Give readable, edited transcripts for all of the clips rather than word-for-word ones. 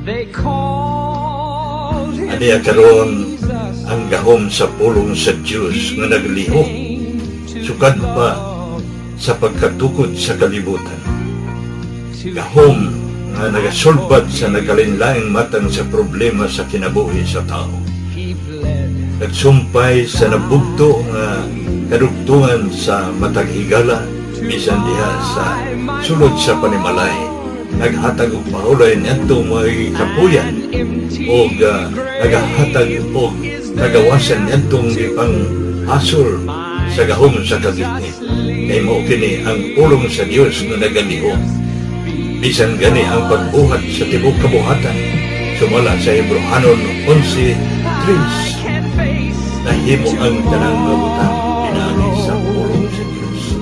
They called him Aniya karon Jesus. ang gahom sa pulong sa Dios nga naglihok sukad pa sa pagkatukod sa kalibutan. Gahom nga nagasulbad sa nagkalainlaing matang sa problema sa kinabuhi sa tao. He bled. Nagsumpay sa nabugto nga kadugtungan sa matag higala, bisan diha sa sulod sa panimalay. Naghatag og pahulay niadto mga kapuyan og nagahatag og kagawasan niadtong gipang hasol sa gahom sa kagitnit. Kay mao kini ang pulong sa Dios nga nagalihok. Bisan gani ang pagbuhat sa tibuok kabuhatan, sumala sa Hebrohanon 11:3, Can face nahimo ang tanang mga butang pinaagi sa pulong sa Dios.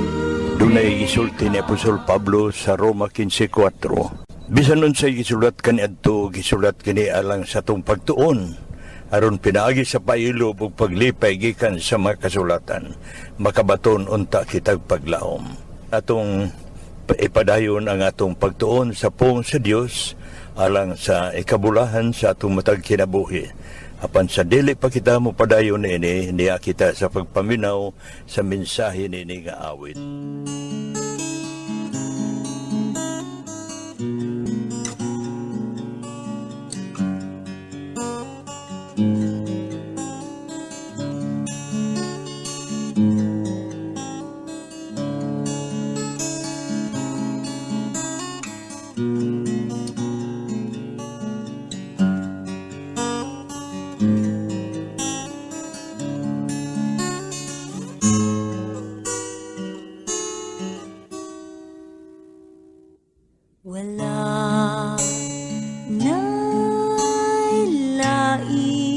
Dunay gisulti ni Apostol Pablo sa Roma 15:4. Bisan unsay gisulat kaniadto, gisulat kini alang sa atong pagtuon, aron pinaagi sa pailob ug paglipay gikan sa mga kasulatan, makabaton unta kitag paglaom. Atong ipadayon ang atong pagtuon sa pulong sa Dios alang sa ikabulahan sa atong matag kinabuhi. Apan sa dili pa kita mo padayon ini, niya kita sa pagpaminaw sa mensahe nini nga awit. Wala na'y lain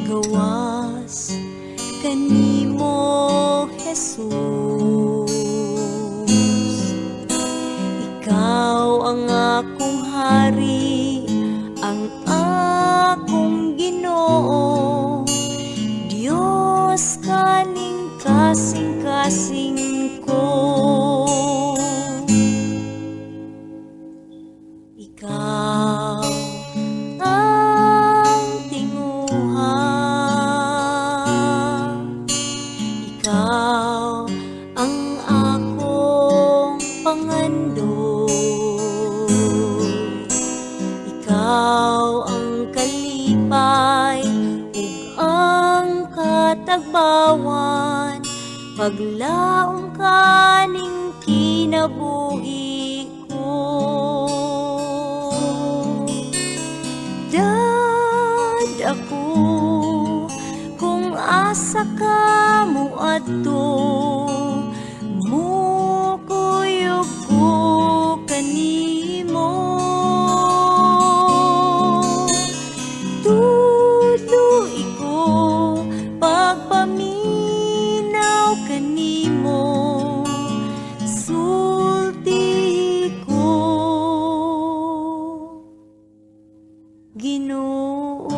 gawas kanimo, Jesus. Ikaw ang akong hari, ang akong Ginoo, Dios kaning kasing-kasing ko. Ikaw ang tinguha, ikaw ang akong pangandoy, ikaw ang kalipay ug ang katagbawan, paglaom kaning kinabuhi ko. Dad ako kung asa ka moadto, mukuyog ko kanimo. Tudloi ko pagpaminaw kanimo, sulti ko, Ginoo.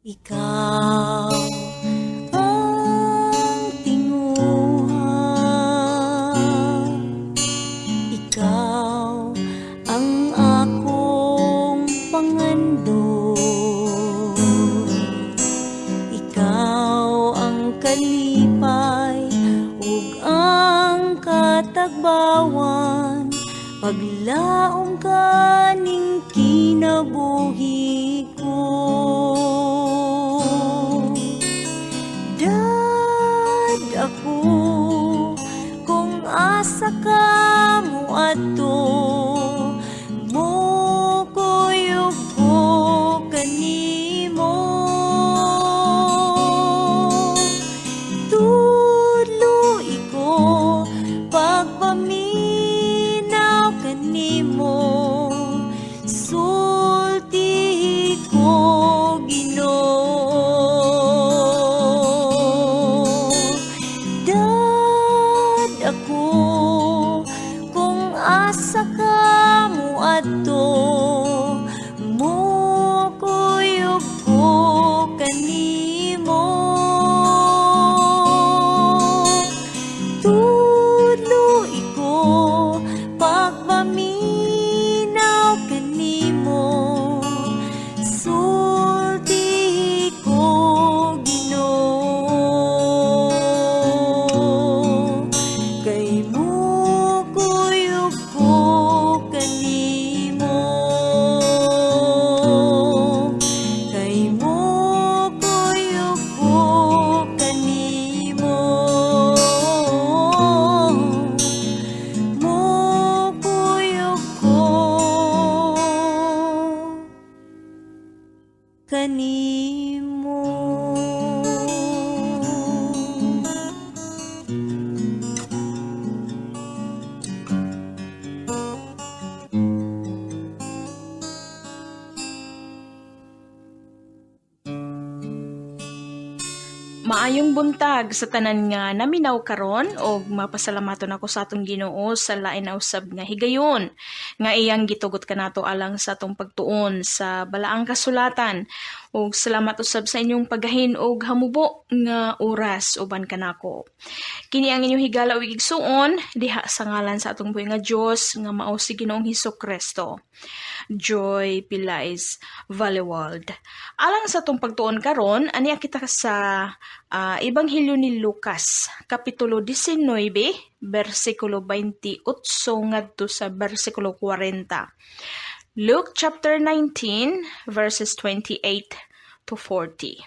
Ikaw ang tinguha, ikaw ang akong pangandoy, ikaw ang kalipay ug ang katagbawan, paglaom kaning kinabuhi ko. Dad ako kung asa ka moadto, mukuyog ko kanimo. Tudloi ko pagpaminaw kanimo, sulti ko, Ginoo. Dad ako kung Maayong buntag sa tanan nga naminaw karon og mapasalamaton ako sa atong Ginoo sa lain na usab nga higayon nga iyang gitugot kanato alang sa atong pagtuon sa balaang kasulatan, ug salamat usab sa inyong paggahin og hamubo nga oras uban kanako. Kini ang inyong higala ug igsuon diha sa ngalan sa atong buhi nga Dios nga mao si Ginoong Hesus Kristo. Joy Pilais Valewald. Alang sa atong pagtuon karon, aniya kita sa Ebanghelyo ni Lucas, Kapitulo 19, bersikulo 28 ngadto sa bersikulo 40. Luke chapter 19 verses 28 to 40.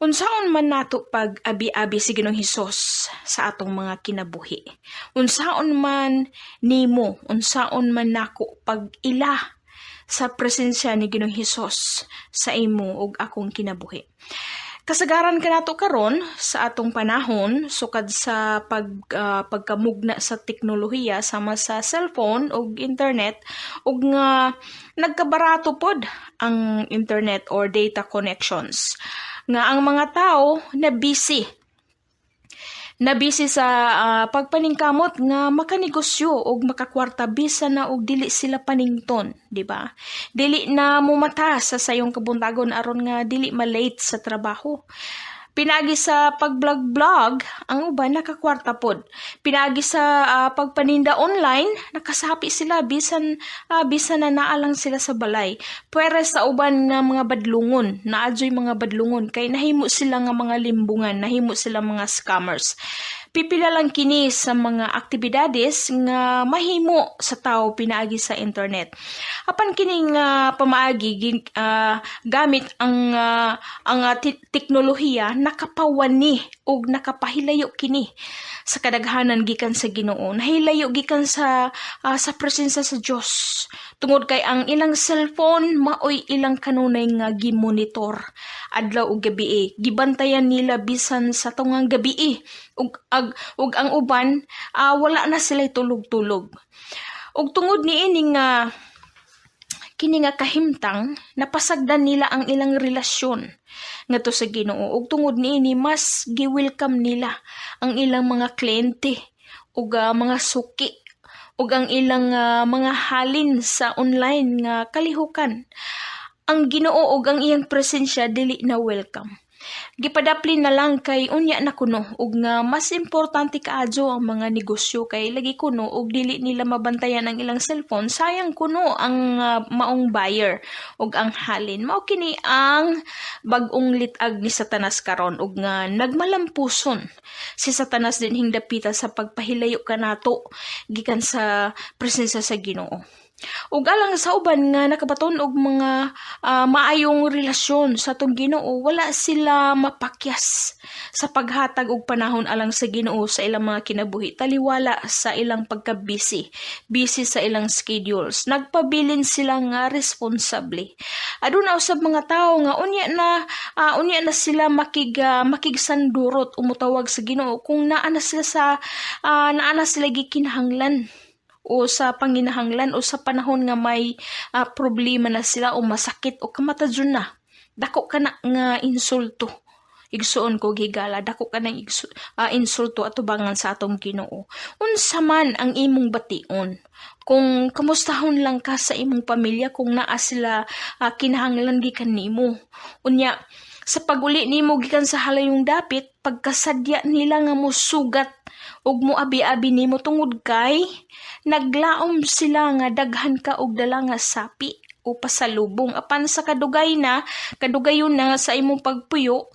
Unsaon man nato pag abi-abi si Ginoong Hesus sa atong mga kinabuhi? Unsaon man nimo, unsaon man nako pag ila sa presensya ni Ginoong Hesus sa imo ug akong kinabuhi? Kasagaran kanato karon sa atong panahon, sukad sa pagkamugna sa teknolohiya sama sa cellphone ug internet, ug nga nagkabarato pod ang internet or data connections, nga ang mga tao na busy sa pagpaningkamot nga makanegosyo og makakwarta bisan na og dili sila panington, di ba? Dili na mumata sa sayong kabuntagon aron nga dili ma-late sa trabaho. Pinaagi sa pag-vlog-vlog, ang uban nakakwarta pod. Pinaagi sa pagpaninda online, nakasapi sila bisan na naa lang sila sa balay. Pwere sa uban nga mga badlungon, naa juy mga badlungon kay nahimo sila nga mga limbungan, nahimo sila mga scammers. Pipila lang kini sa mga aktibidades nga mahimo sa tao pinaagi sa internet. Apan kining pamaagi gamit ang teknolohiya, nakapawani og nakapahilayo kini sa kadaghanan gikan sa Ginoo. Nahilayo gikan sa presensya sa Dios. Tungod kay ang ilang cellphone maoy ilang kanunay nga gimonitor adlaw ug gabi. Gibantayan nila bisan sa tungang gabi. Ug ang uban wala na sila tulog-tulog. Ug tungod niini nga kini nga kahimtang, napasagdan nila ang ilang relasyon ngadto sa Ginoo, ug tungod niini mas gi-welcome nila ang ilang mga kliyente ug mga suki ug ang ilang mga halin sa online nga kalihukan. Ang Ginoo ug ang iyang presensya dili na welcome. Gipadapli na lang kay unya na kuno ug nga mas importante kaadyo ang mga negosyo, kay lagi kuno og dili nila mabantayan ang ilang cellphone, sayang kuno ang maong buyer ug ang halin. Mao kini ang bag-ong lit-ag ni Satanas karon, ug nga nagmalampuson si Satanas dinhing dapita sa pagpahilayo kanato gikan sa presensya sa Ginoo. Ug alang sa uban nga nakabaton og mga maayong relasyon sa atong Ginoo, wala sila mapakyas sa paghatag og panahon alang sa Ginoo sa ilang mga kinabuhi, taliwala sa ilang pagka-busy, busy sa ilang schedules. Nagpabilin sila nga responsable. Aduna usab mga tawo nga unya na sila makigsandurot o motawag sa Ginoo kung naa na sila gikinahanglan o sa panginahanglan o sa panahon nga may problema na sila o masakit o kamatadyon na. Dako kana nga insulto. Igsuon ko higala, dako ka ng insulto atubangan sa atong Ginoo. Unsa man ang imong bation? Kung kamustahon lang ka sa imong pamilya kung naa sila kinahanglan gikan nimo. Unya sa paguli nimo gikan sa halayong dapit, pagkasadya nila nga mosugat ug moabi-abi nimo tungod kay naglaom sila nga daghan ka og dala nga sapi o pasalubong, apan sa kadugay na kadugayon na sa imong pagpuyo,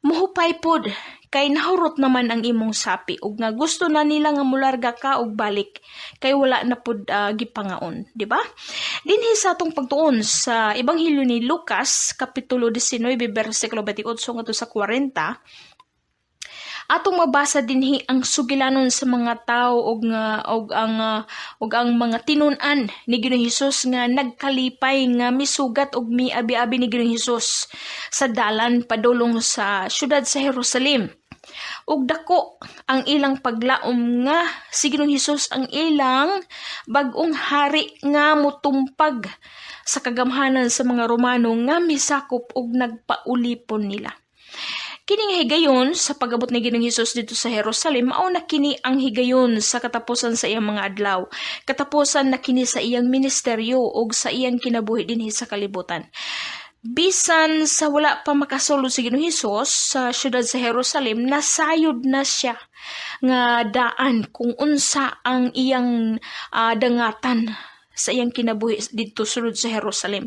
muhupay pod kay nahurot naman ang imong sapi ug nga gusto na nila nga mularga ka og balik kay wala na pod gipangaon, di ba? Dinhi sa atong pagtuon sa Ebanghelyo ni Lucas kapitulo 19 bersikulo 28 ngadto sa 40, atong mabasa dinhi ang sugilanon sa mga tawo ug ang mga tinun-an ni Ginoong Hesus nga nagkalipay nga misugat og miabi-abi ni Ginoong Hesus sa dalan padulong sa syudad sa Jerusalem. Ug dako ang ilang paglaom nga si Ginoong Hesus ang ilang bag-ong hari nga motumpag sa kagamhanan sa mga Romano nga misakop og nagpaulipon nila. Kini nga higayon sa pag-abot ni Ginoong Hesus didto sa Jerusalem, mao na kini ang higayon sa katapusan sa iyang mga adlaw. Katapusan na kini sa iyang ministeryo ug sa iyang kinabuhi dinhi sa kalibutan. Bisan sa wala pa makasulod si Ginoong Hesus sa syudad sa Jerusalem, nasayod na siya nga daan kung unsa ang iyang dangatan sa iyang kinabuhi didto sulod sa Jerusalem.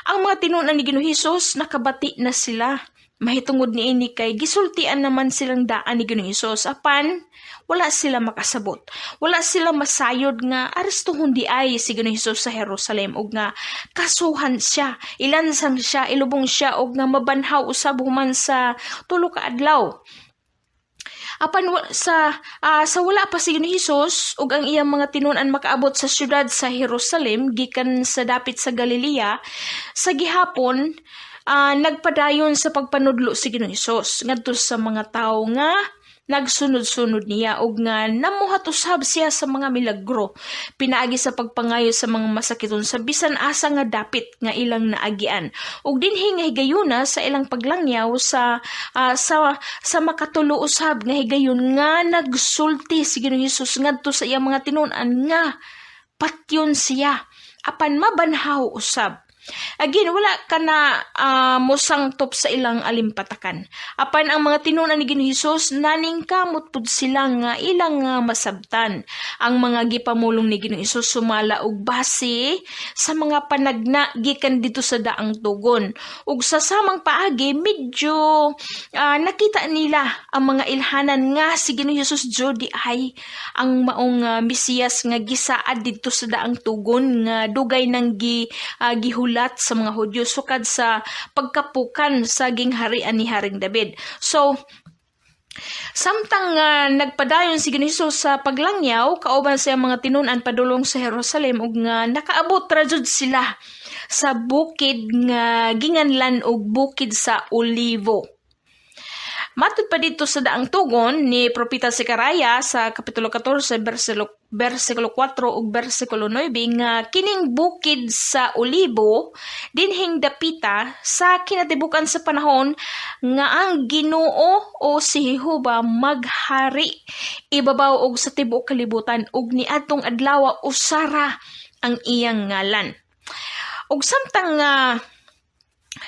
Ang mga tinunan ni Ginoong Hesus, nakabati na sila mahitungod niini kay gisultian naman silang daan ni Ginoong Hesus, apan wala sila makasabot. Wala sila masayod nga arestuhon diay si Ginoong Hesus sa Jerusalem ug nga kasuhan siya, ilansang siya, ilubong siya ug nga mabanhaw usab human sa 3 ka adlaw. Apan sa wala pa si Ginoong Hesus ug ang iyang mga tinun-an makaabot sa syudad sa Jerusalem gikan sa dapit sa Galilea, sa gihapon nagpadayon sa pagpanudlo si Ginoong Hesus ngadto sa mga tawo nga nagsunod-sunod niya ug nga namuhat usab siya sa mga milagro pinaagi sa pagpangayo sa mga masakiton sa bisan asa nga dapit nga ilang naagian. Ug dinhi nga higayuna sa ilang paglangyaw sa makatulo usab nga higayon nga nagsulti si Ginoong Hesus ngadto sa iyang mga tinun-an nga patyon siya apan mabanhaw usab. Again, wala ka na mosangtop sa ilang alimpatakan. Apan ang mga tinun-an ni Ginoong Hesus, naningkamot pud sila nga ilang masabtan ang mga gipamulong ni Ginoong Hesus sumala og base sa mga panagna gikan didto sa daang tugon. Ug sa samang paagi, medyo nakita nila ang mga ilhanan nga si Ginoong Hesus jud diay ang maong Mesiyas nga gisaad didto sa daang tugon nga dugay nang gihulat sa mga Hudyo sukad sa pagkapukan sa gingharian ni Haring David. So, samtang nagpadayon si Ginoong Hesus sa paglangyaw kauban sa iyang mga tinun-an padulong sa Jerusalem ug nga nakaabot ra jud sila sa bukid nga ginganlan og Bukid sa Olivo. Matud pa didto sa daang tugon ni Propeta Zecaria sa Kapitulo 14 bersikulo 4 ug bersikulo 9 nga kining Bukid sa Olibo dinhing dapita sa kinatibukan sa panahon nga ang Ginoo o si Jehova maghari ibabaw og sa tibuok kalibutan ug niadtong adlaw usara ang iyang ngalan. Ug samtang nga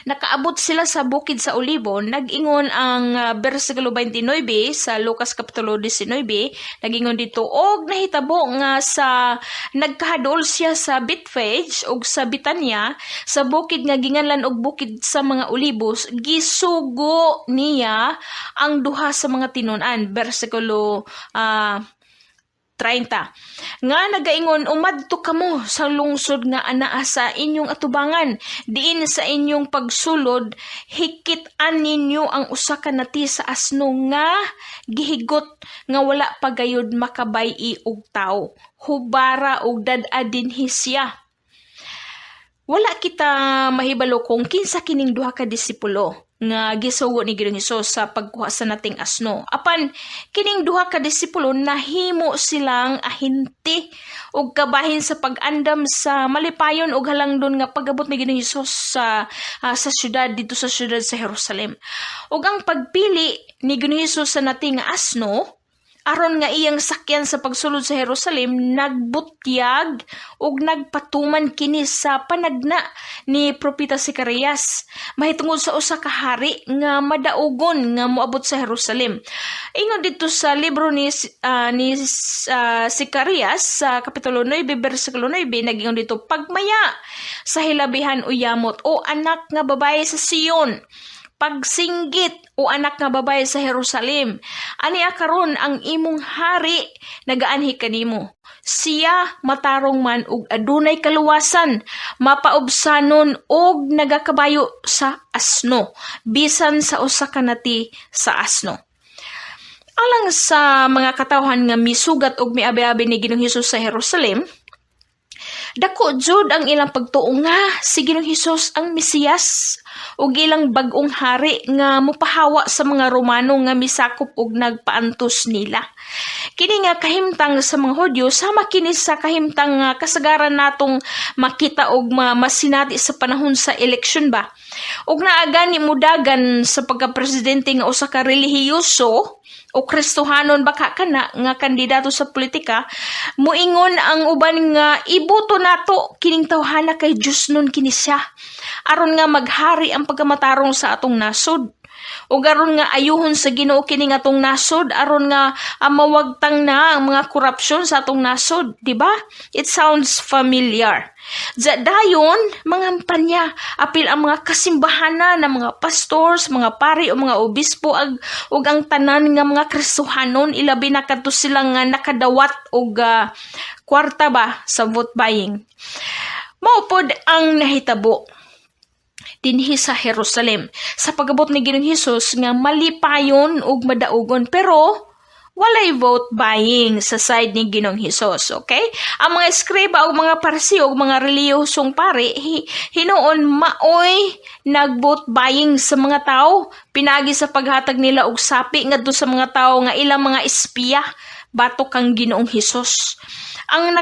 nakaabot sila sa Bukid sa Olibo, nag-ingon ang bersikulo 29 sa Lucas Kapitulo 19, nag-ingon didto, "Og nahitabo nga sa nagkahadool siya sa Betfage ug sa Bitanya, sa bukid nga ginganlan og Bukid sa mga Olibos, gisugo niya ang duha sa mga tinun-an." Bersikulo 30. Nga nagaingon, "Umadto kamo sa lungsod nga anaa sa inyong atubangan. Diin sa inyong pagsulod, hikit-an ninyo ang usa ka nati sa asno nga gihigot nga wala pa gayud makabay-i og tawo. Hubara og dad-a dinhi siya." Wala kita mahibalo kung kinsa kining duha ka disipulo nga gisugo ni Ginoong Hesus sa pagkuha sa nating asno. Apan kining duha ka disipulo, nahimo silang ahente og kabahin sa pag-andam sa malipayon og halangdon nga pag-abot ni Ginoong Hesus sa syudad, didto sa syudad sa Jerusalem. Ug ang pagpili ni Ginoong Hesus sa nati nga asno aron nga iyang sakyan sa pagsulod sa Jerusalem, nagbutyag ug nagpatuman kini sa panagna ni Propeta Zacarias mahitungod sa usa ka hari nga madaugon nga moabot sa Jerusalem. Ingon didto sa libro ni Zacarias sa Kapitulo 9 bersikulo 9, nagingon didto, "Pagmaya sa hilabihan, o yamot, o anak nga babae sa Sion. Pagsinggit, o anak nga babae sa Jerusalem. Ania karon ang imong hari nagaanhi kanimo. Siya matarong man ug adunay kaluwasan, mapaubsanon ug nagakabayo sa asno, bisan sa usa ka nati sa asno." Alang sa mga katawhan nga misugat og miabi-abi ni Ginoong Hesus sa Jerusalem, dako jud ang ilang pagtuo nga si Ginoong Hesus ang Mesiyas. ug ilang bag-ong hari nga mopahawa sa mga Romano nga misakop og nagpaantos nila. Kini nga kahimtang sa mga Hudyo sama kini sa kahimtang nga kasagaran natong makita og masinati sa panahon sa eleksyon ba. Ug naa gani mudagan sa pagka-presidente nga usa ka relihiyoso o Kristohanon baka kana nga kandidato sa politika, muingon ang uban nga iboto nato kining tawhana kay Diyosnon kini siya aron nga maghari ang pagkamatarong sa atong nasod ug aron nga ayuhon sa Ginoo kini nga atong nasod, aron nga mawagtang na ang mga korupsyon sa atong nasod, di ba? It sounds familiar. Dayon mangampanya apil ang mga kasimbahanan ng mga pastors, mga pari o mga obispo ug ang tanan nga mga Kristohanon, ilabi na kadto sila nga nakadawat og kwarta ba sa vote buying. Mao pod ang nahitabo dinhi sa Jerusalem sa pag-abot ni Ginoong Hesus nga malipayon ug madaugon, pero walay vote buying sa side ni Ginoong Hesus, okay? Ang mga eskriba ug mga Pariseo ug mga relihiyosong pari hinuon maoy nag-vote buying sa mga tao pinagi sa paghatag nila og sapi ngadto sa mga tao nga ilang mga espiya batok kang Ginoong Hesus. Ang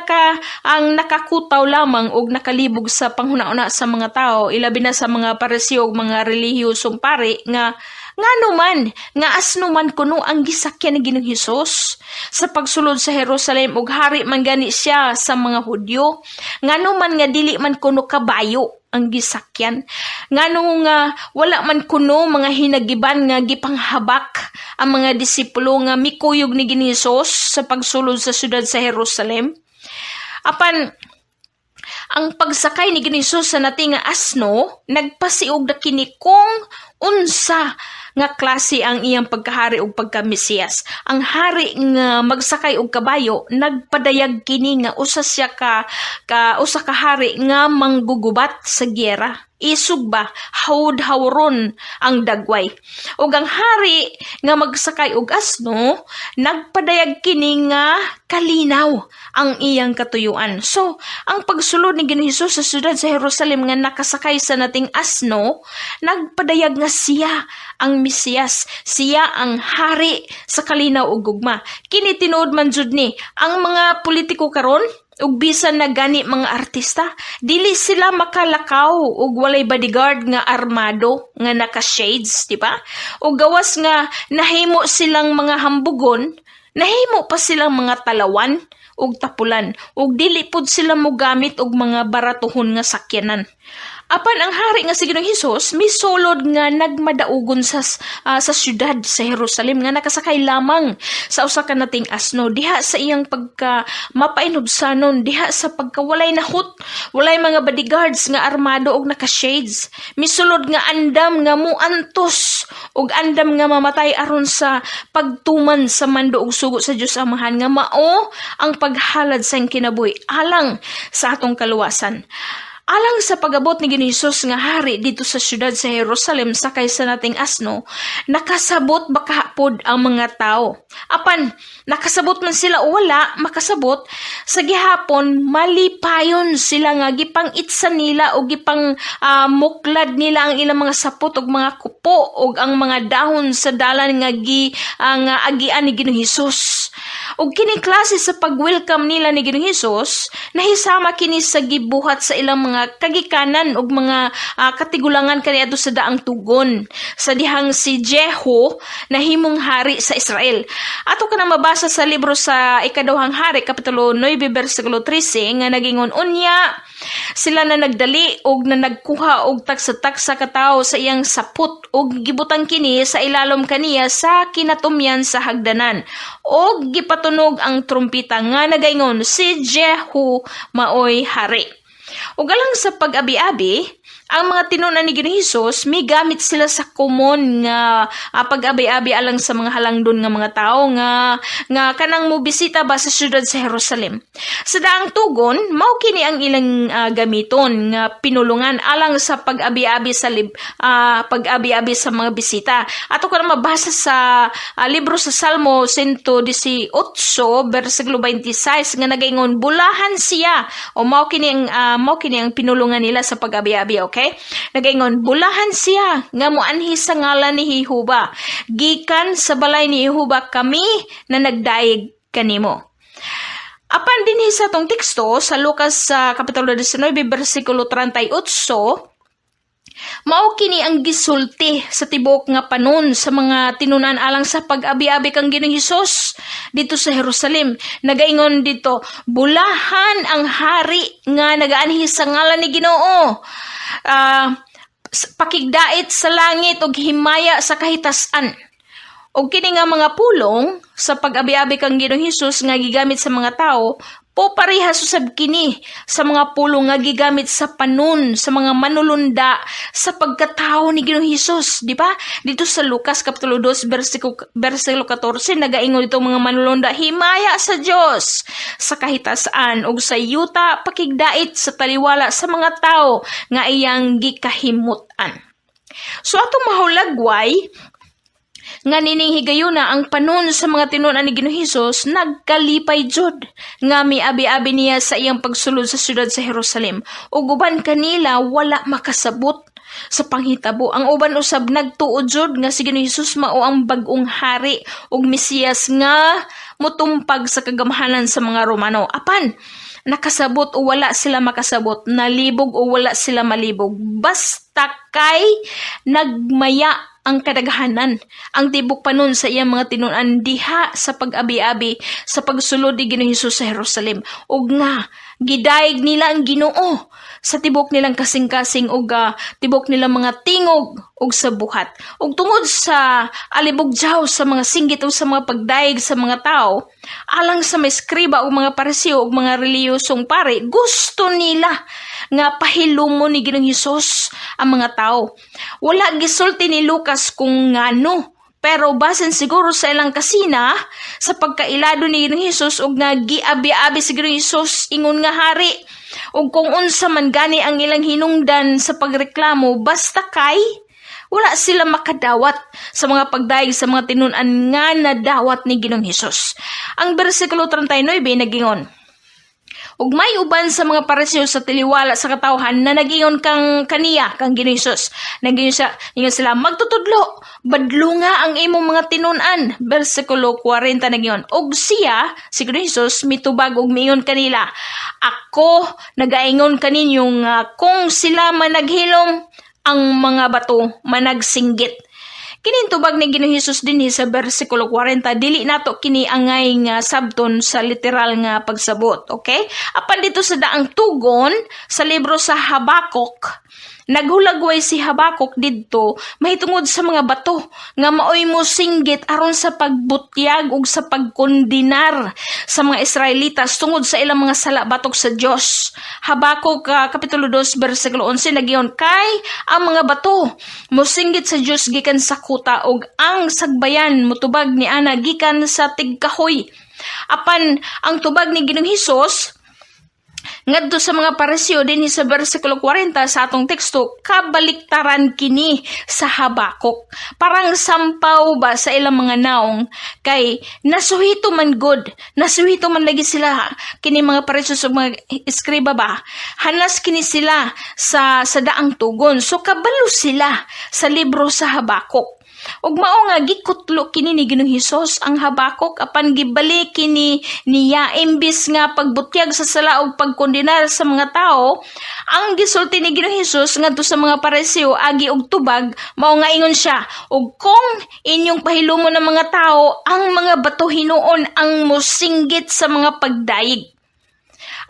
nakakutaw lamang og nakalibog sa panghuna-una sa mga tao, ilabi na sa mga Pariseo ug mga relihiyosong pari, nga ngano man nga asno man kuno ang gisakyan ni Ginoong Hesus sa pagsulod sa Jerusalem ug hari man gani siya sa mga Hudyo? Ngano man nga dili man kuno kabayo ang gisakyan? Ngano nga wala man kuno mga hinagiban nga gipanghabak ang mga disipulo nga mikuyog ni Ginoong Hesus sa pagsulod sa syudad sa Jerusalem? Apan ang pagsakay ni Ginoong Hesus sa nati nga asno nagpasiug na kini kung unsa nga klase ang iyang pagkahari ug pagka-Mesiyas. Ang hari nga magsakay og kabayo, nagpadayag kini nga usa siya ka usa ka hari nga manggugubat sa giyera. Isog ba, hawd-hawron ang dagway. Ug ang hari nga magsakay og asno, nagpadayag kini nga kalinaw ang iyang katuyuan. So, ang pagsulod ni Ginoong Hesus sa syudad sa Jerusalem nga nakasakay sa nating asno, nagpadayag nga siya ang Mesiyas, siya ang hari sa kalinaw ug gugma. Kini tinuod man jud ni ang mga politiko karon ug bisan na gani mga artista, dili sila makalakaw ug walay bodyguard nga armado nga naka-shades, di ba? Ug gawas nga nahimo silang mga hambugon, nahimo pa silang mga talawan ug tapulan, ug dili pud sila mogamit og mga baratuhon nga sakyanan. Apan ang hari nga si Ginoong Hesus misulod nga nagmadaugon sa syudad sa Jerusalem nga nakasakay lamang sa usa ka nating asno, diha sa iyang pagka mapainubsanon, diha sa pagkawalay nahut, walay mga bodyguards nga armado og naka-shades. Misulod nga andam nga muantos ug andam nga mamatay aron sa pagtuman sa mando ug sugo sa Dios Amahan nga mao ang paghalad sa iyang kinabuhi alang sa atong kaluwasan. Alang sa pag-abot ni Ginoong Hesus nga hari dito sa syudad sa Jerusalem sakay sa nating asno, nakasabot baka pod ang mga tao. Apan nakasabot man sila o wala makasabot, sa gihapon malipayon sila nga gipang-itsa nila o gipang muklad nila ang ilang mga sapot ug mga kupo ug ang mga dahon sa dalan nga agian ni Ginoong Hesus. Ug kini klase sa pag-welcome nila ni Ginoong Hesus, nahisama kini sa gibuhat sa ilang mga kagikanan ug mga katigulangan kaniadto sa daang tugon sa dihang si Jehu nahimong hari sa Israel. Ato ka na mabasa sa libro sa Ikaduhang Hari, kapitulo 9, bersikulo 13, nga nagingon, "Unya sila na nagdali og na nagkuha og tagsa-tagsa ka tawo sa iyang sapot ug gibutang kini sa ilalom kaniya sa kinatumyan sa hagdanan og gipatunog ang trumpita nga nagaingon, 'Si Jehu maoy hari.'" Ug alang sa pag-abi-abi, ang mga tinunan ni Ginoong Hesus, migamit sila sa common nga pag-abi-abi alang sa mga halangdon nga mga tao nga kanang mobisita ba sa syudad sa Jerusalem. Sa daang tugon, mao kini ang ilang gamiton nga pinulungan alang sa pag-abi-abi sa mga bisita. Ato ka na mabasa sa libro sa Salmo 118 bersikulo 26 nga nagaingon, "Bulahan siya." O mao kini ang pinulungan nila sa pag-abi-abi, okay? Okay? Nagaingon, "Bulahan siya nga moanhi sa ngalan ni Jehova. Gikan sa balay ni Jehova kami na nagdayeg kanimo." Apan dinhi sa atong teksto sa Lucas sa Kapitulo 19 bersikulo 38, mao kini ang gisulti sa tibok nga panon sa mga tinunan alang sa pag-abi-abi kang Ginoong Hesus dito sa Jerusalem. Nagaingon dito, "Bulahan ang hari nga nagaanhi sa ngalan ni Ginoo. Pakigdait sa langit ug himaya sa kahitasan." Og kini nga mga pulong sa pag-abi-abi kang Ginoong Hesus nga gigamit sa mga tao, po parehas usab kini sa mga pulong nga gigamit sa panon sa mga manulunda sa pagkatao ni Ginoong Hesus, di ba? Dito sa Lucas kapitulo 2 bersikulo 14, nagaingon dito mga manulunda, "Himaya sa Dios sa kahitasan ug sa yuta pakigdait sa taliwala sa mga tao nga iyang gikahimut-an." So atong mahulagway nga nining higayuna ang panon sa mga tinunan ni Ginoong Hesus nagkalipay jud nga miabi-abi niya sa iyang pagsulod sa syudad sa Jerusalem, ug uban kanila wala makasabot sa panghitabo. Ang uban usab nagtuo jud nga si Ginoong Hesus mao ang bag-ong hari ug Mesiyas nga motumpag sa kagamhanan sa mga Romano. Apan nakasabot o wala sila makasabot, nalibog o wala sila malibog, basta kay nagmaya ang kadaghanan ang tibok panon sa iyang mga tinunan diha sa pag-abi-abi sa pagsulod ni Ginoong Hesus sa Jerusalem, ug nga gidayeg nila ang Ginoo sa tibok nilang kasing-kasing ug tibok nilang mga tingog ug sa buhat. Ug tungod sa alibugjaw sa mga singgit ug sa mga pagdayeg sa mga tao alang sa mga eskriba ug mga Pariseo ug mga reliyosong pare, gusto nila nga pahilumon ni Ginoong Hesus ang mga tao. Wala gisulti ni Lucas kung ngano, pero basin siguro sa ilang kasina sa pagkailado ni Ginoong Hesus ug nga giabi-abi si Ginoong Hesus ingon nga hari. Ug kung unsa man gani ang ilang hinungdan sa pagreklamo, basta kay wala sila makadawat sa mga pagdayeg sa mga tinun-an nga nadawat ni Ginoong Hesus. Ang bersikulo 39 nagingon, "Ug may uban sa mga Pariseo sa taliwala sa katawhan na nagingon kang kaniya, kang Ginoong Hesus. Nagingon siya, ingon sila, 'Magtutudlo, badlunga ang imong mga tinun-an.'" Bersikulo 40 nagingon, "Ug siya, si Ginoong Hesus, mitubag ug miingon kanila, 'Ako nagaingon kaninyo nga kung sila managhilom, ang mga bato managsinggit.'" Kining tubag ni Ginoong Hesus dinhi sa bersikulo 40, dili nato kini angay nga sabton sa literal nga pagsabot, okay? Apan dito sa daang tugon sa libro sa Habakuk, naghulagway si Habakuk didto mahitungod sa mga bato nga maoy mosinggit aron sa pagbutyag ug sa pagkondenar sa mga Israelitas tungod sa ilang mga sala batok sa Dios. Habakuk kapitulo 2 bersikulo 11 nagiyon, "Kay ang mga bato mosinggit sa Dios gikan sa kuta ug ang sagbayan motubag ni ana gikan sa tigkahoy." Apan ang tubag ni Ginoong Hesus ngadto sa mga Pariseo dinhi sa bersikulo 40 sa atong teksto, kabaliktaran kini sa Habakuk. Parang sampaw ba sa ilang mga naong kay nasuhito man gud, nasuhito man lagi sila kini mga Pariseo sa mga eskriba ba. Hanas kini sila sa daang tugon. So kabalo sila sa libro sa Habakuk. Ug mao nga gikutlo kini ni Ginoong Hesus ang Habakuk, apan gibalik kini niya. Imbis nga pagbutyag sa sala ug pagkondenar sa mga tao, ang gisulti ni Ginoong Hesus ngadto sa mga Pariseo agi og tubag mao nga ingon siya, "Ug kung inyong pahilumon ng mga tao, ang mga bato hinuon ang mosinggit sa mga pagdayeg."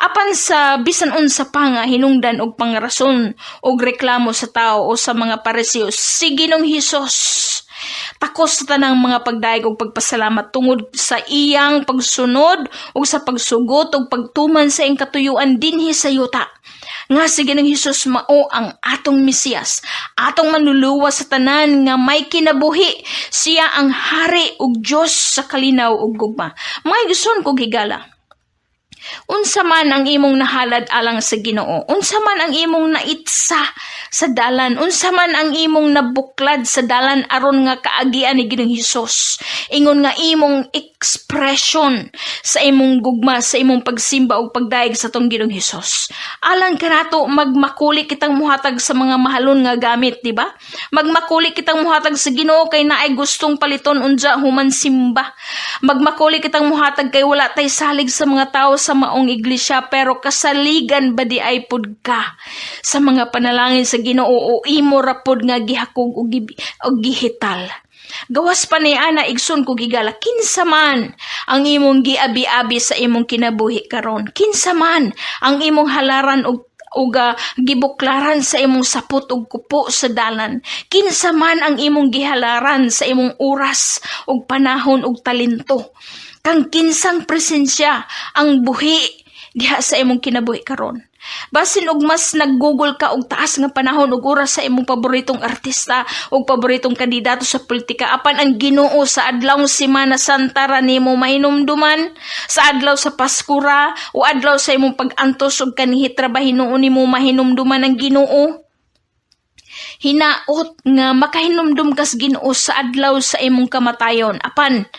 Apan sa bisan unsa pa nga hinungdan og pangrason og reklamo sa tao o sa mga Pariseo, si Ginoong Hesus takos sa tanang mga pagdayeg og pagpasalamat tungod sa iyang pagsunod ug sa pagsugot ug pagtuman sa iyang katuyuan dinhi sa yuta. Nga si Ginoong Hesus mao ang atong Mesiyas, atong manluluwas sa tanan nga may kinabuhi. Siya ang hari ug Dios sa kalinaw ug gugma. Mga igsoon kog higala, unsa Unsa man ang imong nahalad alang sa Ginoo? Unsa man ang imong naitsa sa dalan? Unsa man ang imong nabuklad sa dalan aron nga kaagian ni Ginoong Hesus? Ingon nga imong expression sa imong gugma, sa imong pagsimba ug pagdayeg sa atong Ginoong Hesus. Alang kanato, magmakuli kitang muhatag sa mga mahalon nga gamit, di ba? Magmakuli kitang muhatag sa Ginoo kay naay gustong paliton unja human simba. Magmakuli kitang muhatag kay wala tay salig sa mga tao sa maong iglesia, pero kasaligan ba diay pud ka sa mga panalangin sa Ginoo o imo ra pud nga gihakog og gihital? Gawas pa ni ana, igsoon kog higala, kinsa man ang imong giabi-abi sa imong kinabuhi karon? Kinsa man ang imong halaran og gibuklaran sa imong sapot ug kupo sa dalan? Kinsa man ang imong gihalaran sa imong oras ug panahon ug talento? Kang kinsang presensya ang buhi diha sa imong kinabuhi karon? Basin og mas naggugol ka og taas nga panahon ug oras sa imong paboritong artista ug paboritong kandidato sa politika, apan ang Ginoo sa adlawng Semana Santa ra nimo mahinumduman, sa adlaw sa Pasko ra, o adlaw sa imong pag-antos ug kanihit ra ba hinuon nimo mahinumduman ang Ginoo? Hinaot nga makahinumdum kas Ginoo sa adlaw sa imong kamatayon. Apan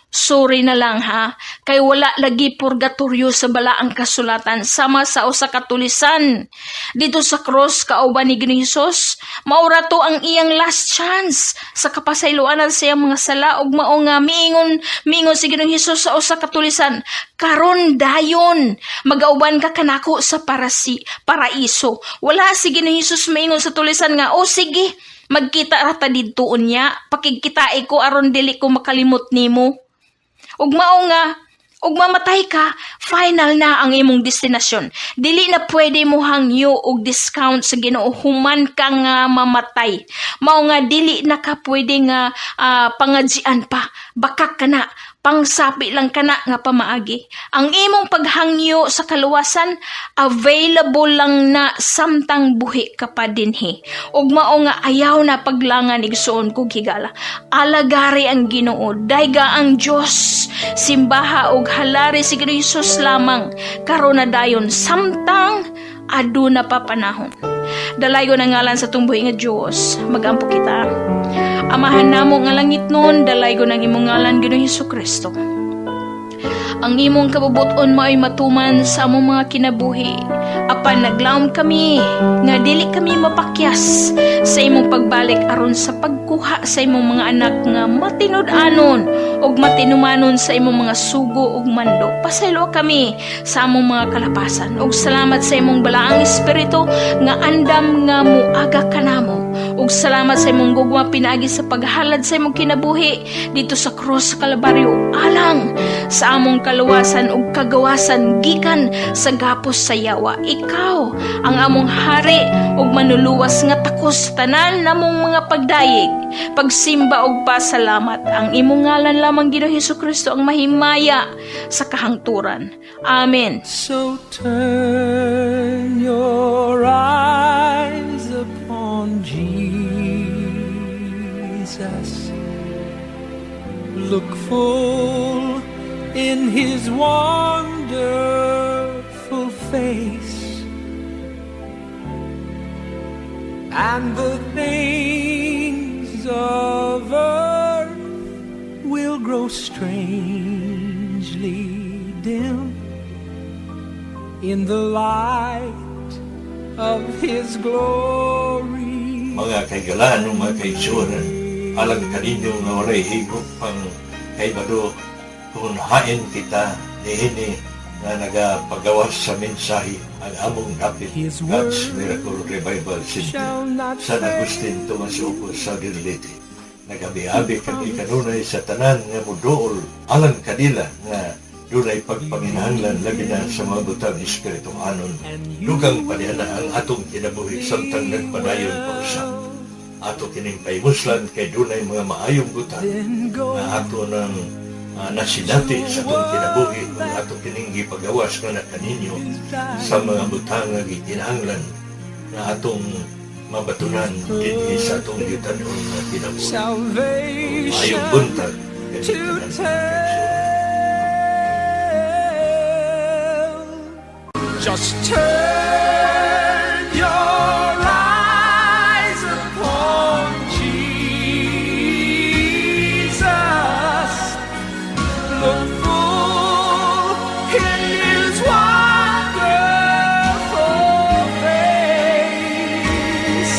sorry na lang ha, kay wala lagi purgatorio sa Balaang Kasulatan, sama sa usa ka tulisan. Dito sa cross kauban ni Ginoong Hesus, maura to ang iyang last chance sa kapasayloanan sa iyang mga sala, ug mao nga miingon si Ginoong Hesus sa usa ka tulisan, "Karon dayon magauban ka kanako sa paraiso." Wala si Ginoong Hesus maingon sa tulisan nga, "O sige, magkita ra ta didto unya, pakigkitai ko aron dili ko makalimot nimo." Ug mao nga ug mamatay ka, final na ang imong destinasyon. Dili na pwede mo hangyo og discount sa Ginoo human ka nga mamatay. Mao nga dili na ka pwede nga pangadzian pa. Bakak ka na, pangsapi lang kana nga pamaagi. Ang imong paghangyo sa kaluwasan, available lang na samtang buhi ka pa dinhi. Ug mao nga ayaw na paglangan, igsuon kog higala. Alagari ang Ginoo, dayga ang Dios, simbaha ug halari si Ginoong Hesus lamang karon na dayon samtang aduna pa panahon. Dalaygon ang ngalan sa atong buhi nga Dios. Magampo kita. Amahan namo nga langitnon, dalaygon ang imong ngalan, Ginoong Hesus Kristo. Ang imong kabubuton mao'y matuman sa among mga kinabuhi. Apan naglaom kami nga dili kami mapakyas sa imong pagbalik aron sa pagkuha sa imong mga anak nga matinud-anon ug matinumanon sa imong mga sugo ug mando. Pasaylo kami sa among mga kalapasan ug salamat sa imong Balaang Espiritu nga andam nga muaga kanamo. Ug salamat sa imong gugma pinaagi sa paghalad sa imong kinabuhi dito sa krus sa Kalbaryo alang sa among kaluwasan ug kagawasan gikan sa gapos sa yawa. Ikaw ang among hari ug manluluwas nga takos sa tanan namong mga pagdayeg, pagsimba ug pasalamat. Ang imong ngalan lamang, Ginoong Hesus Kristo, ang mahimaya sa kahangturan. Amen. So turn your eyes upon Jesus. Look full in his wonderful face, and the things of earth will grow strangely dim in the light of his glory. Mga kahigalaan o mga kaigsuonan, alang kaninyo nga walay higop pang kaibalo kung hain kita niini nga nagapagawas sa mensahe ang among dapit His God's word Miracle Revival Center, shall not San Agustin, Tomas Opo, Southern Leyte. Nagabi-abi kami kanunay sa tanan nga muduol alang kanila nga dunay pagpanginahanglan, labi na sa mga butang espirituhanon. Dugang paniana ang atong kinabuhi samtang nagpadayon pa usab. Ato kining pahimuslan kay dunay mga maayong butang Then go nga ato nang nasinati sa atong kinabuhi kung ato kining gipagawas nga na kaninyo sa mga butang nga gikinahanglan nga atong mabatunan dinhi sa atong yutanon nga kinabuhi. Salvation Maayong buntag to kaninyong tanan. tell. Just turn your eyes upon Jesus. Look full in His wonderful face,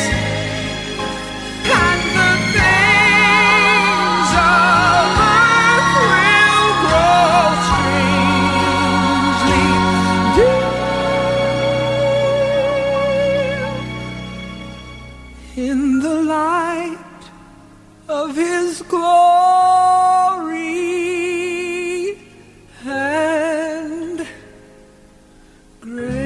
and the things of earth will grow strangely dim in the light of His glory and grace.